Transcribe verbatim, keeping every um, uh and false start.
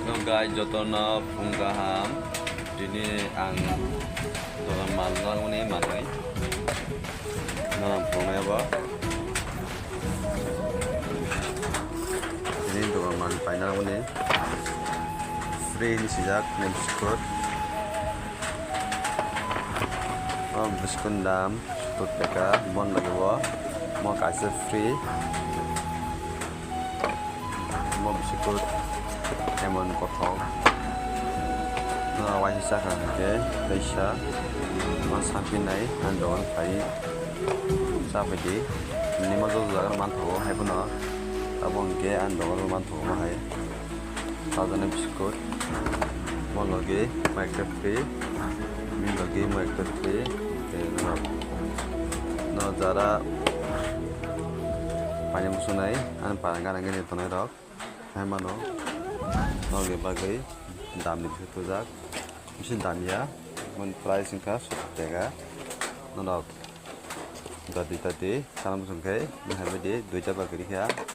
No guys, jotono phung kaham. Tini ang dogan mal nangmani manwi. Norok phungnai bo. Tini dogan mal paina nangmani. Free ni sijak nem sukut. O biskut dam sutut taka, mon lagi bo, mo kaisa free, mo biskut emon kothok, no waisa kha hwnkhe teisa, ma sampinai ang dogan phai, chapaidi, nini ma joto jaga manthogo, haiphano abo hwnkhe ang dogan manthogo ma hai. Sajani biskut, mo logi mo ekta free, bini logi mo ekta free, tei norok, norok jara paina muchunai, ani para gana gini tongnai rok, hai mano, norokni bagwi damni biskut tubujak, bisi damya, boni price wngkha sottor taka, norok jati tati sana muchung khe, hai baidi duita bagwi rikha.